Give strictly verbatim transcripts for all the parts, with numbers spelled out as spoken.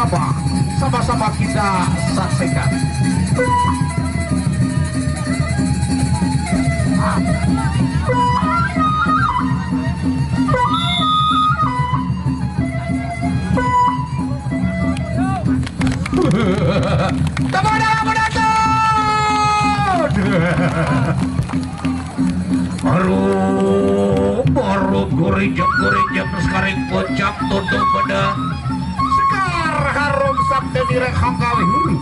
Apa? Sama-sama kita saksikan. Tepuk tangan penonton. Arum, arum, gurijek, gurijek, sekaring puncak tutup pada sekar harum sakti direk hangkawi hulu.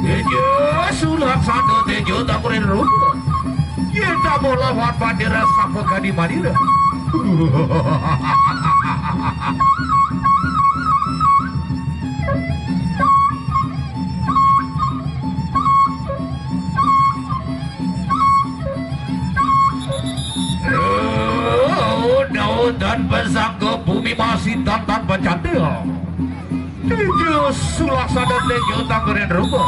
Tejo sulat satu tejo takurin rupa. Kita bola wan bandera sapa kadi madira. Oh, daun dan pesaka bumi masih tantan bacantil. Tujuh sulaksana tujuh tanggerin rupa.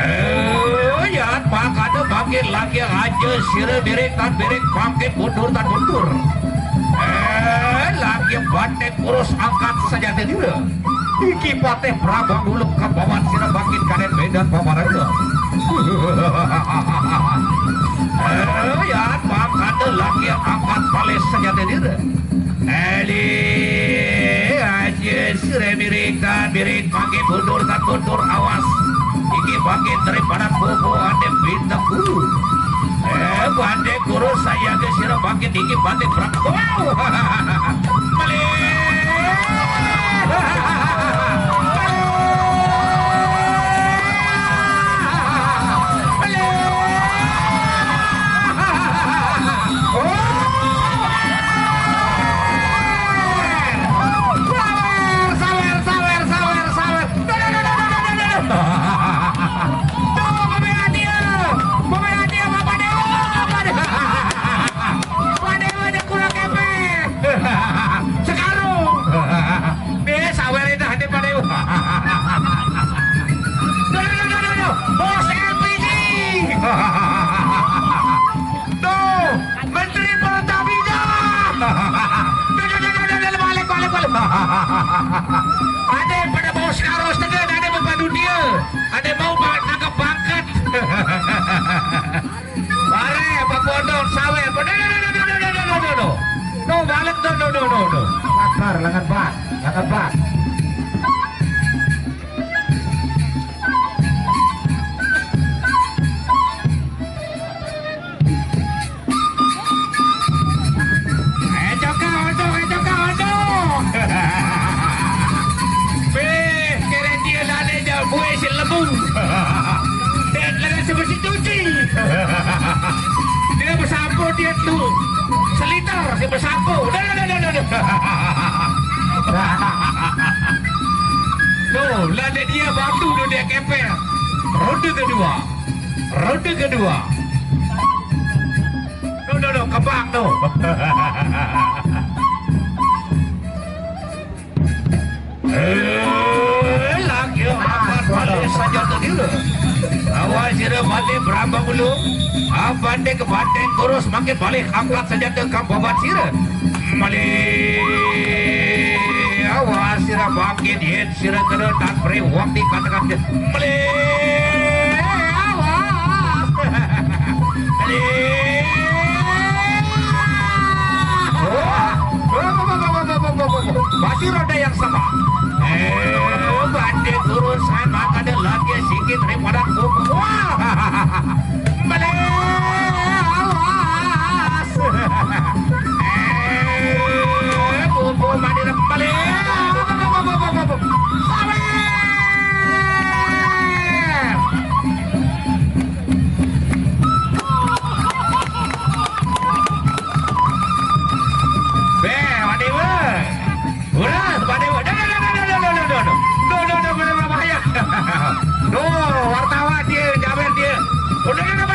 Eh, ya, makanya bangkit lagi aja sira birik tan birik bangkit mundur tan mundur. Eh, lagi batik kurus angkat saja dira. Iki patih Prabu Buluk kabawan sira bangkit kaden medan pamarana. Eh, ya, makanya lagi angkat palis saja dira. Eli, aja sira birik tan birik bangkit mundur tan mundur awas. Iki bangkit daripada bobo ade bintang guru. Eh, bande guru saya ke sira bangkit iki bande berat. Wow. Meli. Sawer, sawer, sawer, sawer, sawer. Duh, duh, duh, duh, duh, duh, duh. Duh, pemain hati, duh. Pemain hati, Bapak Dewa, Bapak Dewa. Bapak Dewa, dia kurang kepeng. Sekarung. Nih, sawer itu hati Pak Dewa. Duh, duh, duh, duh, duh, duh. Bos L P G. Tuh, Menteri Pertamina. Duh, duh, duh, duh, duh, duh, balik, balik, balik. Ada pada bos karo setengah, ada bapak dunia. Ada mau ba-, nangkep pangkat. Bare, apa bodong, sawer. Duh, duh, duh, duh, duh, duh, duh. Tuh, balik, tuh, tuh, tuh, tuh, tuh. Sabar, lengan bat, lengan bat. Eh, cokak, odong, eh, cokak, odong. Beh, kira dia lale jauh, gue si lembu. Dia lele si besi cuci. Dia besapu, dia tuh. Seliter, si besapu. Dah, dah, dah, dah, dah. Tuh, lale dia batu, tuh dia kepel. Ronde kedua. Ronde kedua. Tuh, tuh, tuh, kebang tuh. Eh, lagi angkat balik saja tuh dia. Awas sira balik berambang dulu. Abande ke banteng kurus makin balik angkat saja tuh kampabat sira. Balik. Awas sira bangkit yen sira kena tan pre waktu katakan dia. Balik. Awas. Balik. Masih roda yang sama. Eh, bandit turun saya makan dia lagi sikit daripada kuku. Wah. Balik. Awas. Eh, kuku mandi balik. Sabar. Beh, Pak Dewa. Ulah, Pak Dewa. Dah, dah, dah, dah, dah, dah, dah, dah, dah. Dah, dah, dah, dah, dah, bahaya. Tuh, wartawan dia, jaber dia. Udah, dah, dah,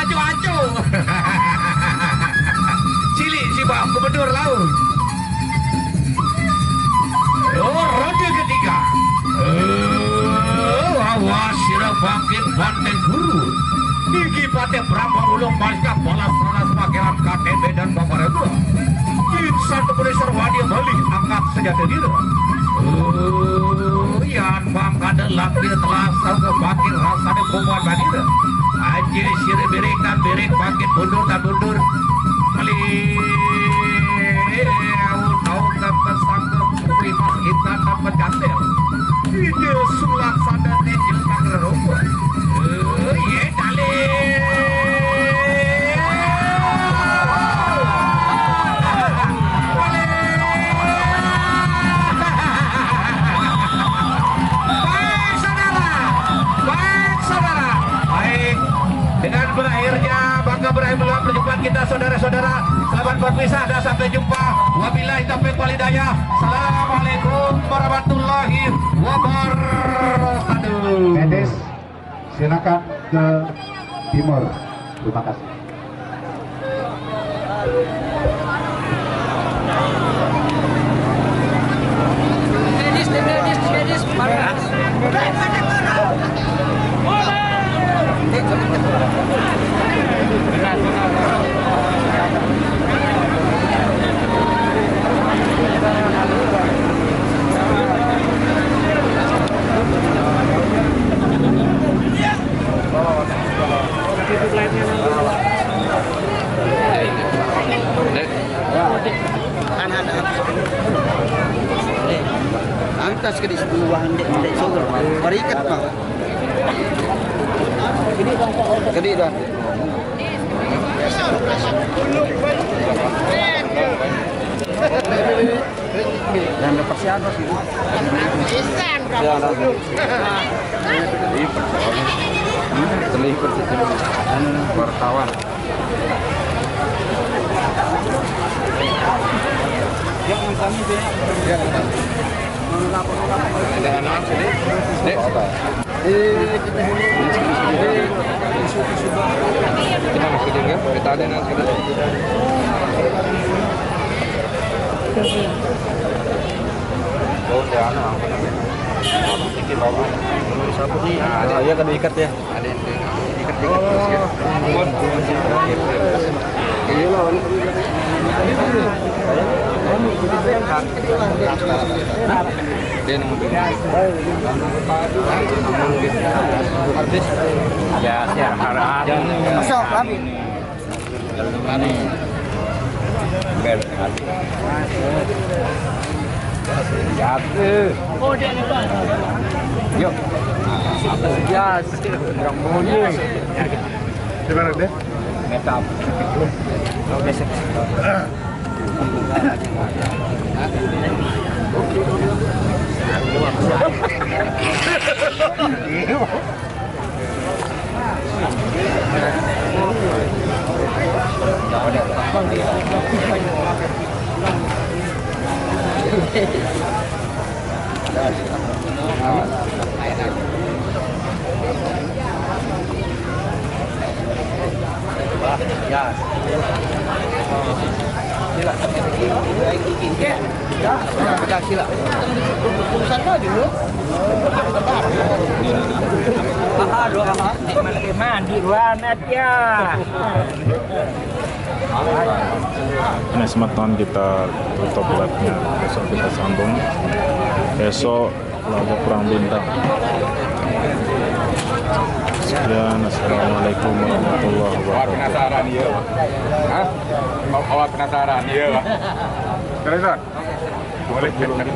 Cuaco. Cilik Sibak Gubernur Laut. Ronde ketiga. Eh, awas sira bangkit banteng guru. Niki patih Brahma Ulung Maska balas ranas pangeran K T B dan Bapak Rebo. Insan tepuri sarwadi bali angkat senjata diri. Oh, yan bang kada lakdir telah sauka bakir rasane boman manira. Aje sire berek dan berek bangkit mundur dan mundur. Meli taun dan pesangka kuwi mas intan dan pecantil. Ide sulak sadar di jilbab rerumpuh. Eh, ye, dalil. Baik, saudara. Baik, saudara. Baik. Dengan berakhirnya, maka berakhir pula perjumpaan kita, saudara-saudara. Selamat berpisah dan sampai jumpa. Wabillahi taufiq wal hidayah. Assalamualaikum warahmatullahi wabarakatuh. Medis, silakan ke timur. Terima kasih. Antas ke di sebuah ndek, ndek sogel. Barikat, Pak. Gede dah. Dan dapat siapa sih? Pisan, ya, kamu dulu. Terliput itu. Anu, wartawan. Ada anak sini. Dek. Kita masih dengar, kita ada anak sini. Oh, ada anak, apa namanya? Ini bawa. Nah, ada. Oh, iya, kan diikat ya. Ya, siap, harap. Masuk, Abi. Jatuh. Yuk. Ya, orang bunyi. Di mana deh? Makeup. Ya. Sila. Ya. Sila. Urusan kau dulu. Aha, doa apa? Mandi, mandi, ruanat ya. Ini semeton kita tutup live-nya. Besok kita sambung. Besok Lagu Perang Bintang. Sekian, assalamualaikum warahmatullahi wabarakatuh. Awak penasaran, iya, Pak? Hah? Awak penasaran, iya, Pak? Terus, Pak? Boleh, boleh.